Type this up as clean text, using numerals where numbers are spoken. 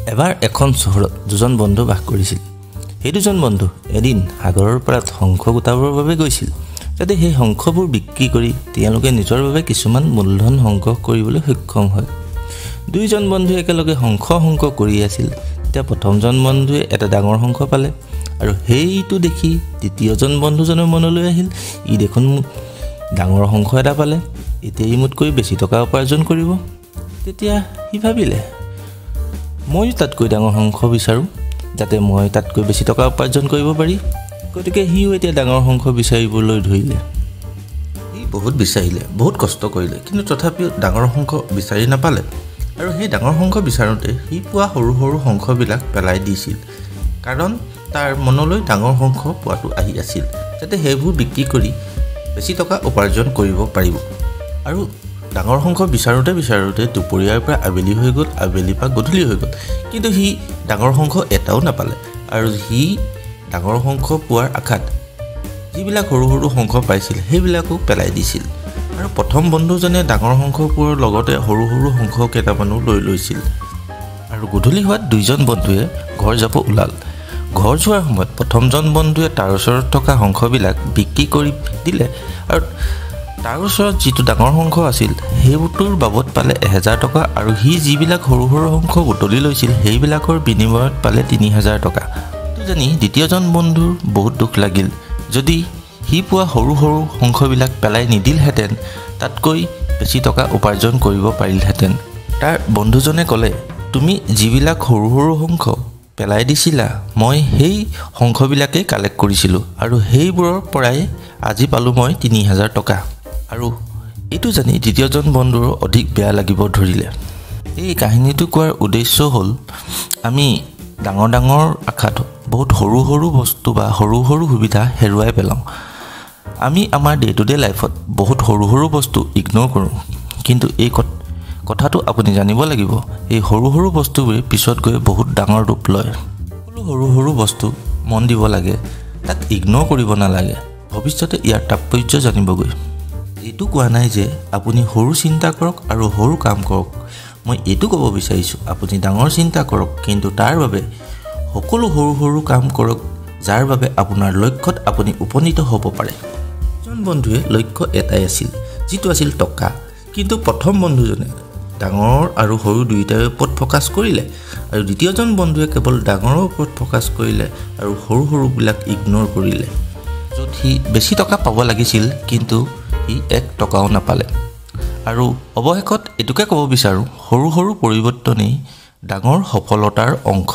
এবাৰ এখন চহৰত দুজন বন্ধু বাস কৰিছিল। সেই দুজন বন্ধু এদিন সাগৰৰ পাৰত শংখ গোটাবৰ বাবে গৈছিল, যাতে সেই শংখবোৰ বিক্ৰী কৰি তেওঁলোকে নিজৰ বাবে কিছুমান মূলধন সংগ্ৰহ কৰিবলৈ সক্ষম হয়। দুয়োজন বন্ধুৱে একেলগে শংখ সংগ্ৰহ কৰি আছিল। তেতিয়া প্ৰথমজন বন্ধুৱে এটা ডাঙৰ শংখ পালে আৰু সেইটো দেখি দ্বিতীয়জন বন্ধুজনৰ মনলৈ আহিল, ই দেখোন ডাঙৰ শংখ এটা পালে, এতিয়া ই মোতকৈ বেছি টকা উপাৰ্জন কৰিব। তেতিয়া সি ভাবিলে, ময়ো তাতকৈ ডাঙৰ শংখ বিচাৰোঁ, যাতে মই তাতকৈ বেছি টকা উপাৰ্জন কৰিব পাৰি। গতিকে সিও এতিয়া ডাঙৰ শংখ বিচাৰিবলৈ ধৰিলে। সি বহুত বিচাৰিলে, বহুত কষ্ট কৰিলে, কিন্তু তথাপিও ডাঙৰ শংখ বিচাৰি নাপালে। আৰু সেই ডাঙৰ শংখ বিচাৰোঁতে সি পোৱা সৰু সৰু শংখবিলাক পেলাই দিছিল, কাৰণ তাৰ মনলৈ ডাঙৰ শংখ পোৱাটো আহি আছিল, যাতে সেইবোৰ বিক্ৰী কৰি বেছি টকা উপাৰ্জন কৰিব পাৰিব। আৰু ডাঙৰ শংখ বিচাৰোঁতে বিচাৰোঁতে দুপৰীয়াৰ পৰা আবেলি হৈ গ'ল, আবেলিৰ পৰা গধূলি হৈ গ'ল, কিন্তু সি ডাঙৰ শংখ এটাও নাপালে। আৰু সি ডাঙৰ শংখ পোৱাৰ আশাত যিবিলাক সৰু সৰু শংখ পাইছিল সেইবিলাকো পেলাই দিছিল। আৰু প্ৰথম বন্ধুজনে ডাঙৰ শংখ পোৱাৰ লগতে সৰু সৰু শংখ কেইটামানো লৈ লৈছিল। আৰু গধূলি হোৱাত দুইজন বন্ধুৱে ঘৰ যাব ওলাল। ঘৰ যোৱাৰ সময়ত প্ৰথমজন বন্ধুৱে তাৰ ওচৰত থকা শংখবিলাক বিক্ৰী কৰি দিলে আৰু তাৰ ওচৰত যিটো ডাঙৰ শংখ আছিল সেইটোৰ বাবদ পালে 1000 টকা, আৰু সি যিবিলাক সৰু সৰু শংখ বুটলি লৈছিল সেইবিলাকৰ বিনিময়ত পালে 3000 টকা। এইটো জানি দ্বিতীয়জন বন্ধুৰ বহুত দুখ লাগিল। যদি সি পোৱা সৰু সৰু শংখবিলাক পেলাই নিদিলহেঁতেন তাতকৈ বেছি টকা উপাৰ্জন কৰিব পাৰিলহেঁতেন। তাৰ বন্ধুজনে ক'লে, তুমি যিবিলাক সৰু সৰু শংখ পেলাই দিছিলা, মই সেই শংখবিলাকেই কালেক্ট কৰিছিলোঁ আৰু সেইবোৰৰ পৰাই আজি পালোঁ মই 3000 টকা। আৰু এইটো জানি দ্বিতীয়জন বন্ধুৰ অধিক বেয়া লাগিব ধৰিলে। এই কাহিনীটো কোৱাৰ উদ্দেশ্য হ'ল, আমি ডাঙৰ ডাঙৰ আশাত বহুত সৰু সৰু বস্তু বা সৰু সৰু সুবিধা হেৰুৱাই পেলাওঁ। আমি আমাৰ ডে টু ডে লাইফত বহুত সৰু সৰু বস্তু ইগন'ৰ কৰোঁ, কিন্তু এই কথাটো আপুনি জানিব লাগিব, এই সৰু সৰু বস্তুবোৰে পিছত গৈ বহুত ডাঙৰ ৰূপ লয়। সকলো সৰু সৰু বস্তু মন দিব লাগে, তাক ইগন'ৰ কৰিব নালাগে। ভৱিষ্যতে ইয়াৰ তাৎপৰ্য জানিবগৈ। এইটো কোৱা নাই যে আপুনি সৰু চিন্তা কৰক আৰু সৰু কাম কৰক। মই এইটো ক'ব বিচাৰিছোঁ, আপুনি ডাঙৰ চিন্তা কৰক, কিন্তু তাৰ বাবে সকলো সৰু সৰু কাম কৰক, যাৰ বাবে আপোনাৰ লক্ষ্যত আপুনি উপনীত হ'ব পাৰে। এজন বন্ধুৱে লক্ষ্য এটাই আছিল, যিটো আছিল টকা। কিন্তু প্ৰথম বন্ধুজনে ডাঙৰ আৰু সৰু দুয়োটাৰে ওপৰত ফ'কাছ কৰিলে আৰু দ্বিতীয়জন বন্ধুৱে কেৱল ডাঙৰৰ ওপৰত ফ'কাছ কৰিলে আৰু সৰু সৰুবিলাক ইগন'ৰ কৰিলে, য'ত সি বেছি টকা পাব লাগিছিল কিন্তু সি 1 টকাও নাপালে। আৰু অৱশেষত এইটোকে ক'ব বিচাৰোঁ, সৰু সৰু পৰিৱৰ্তনেই ডাঙৰ সফলতাৰ অংশ।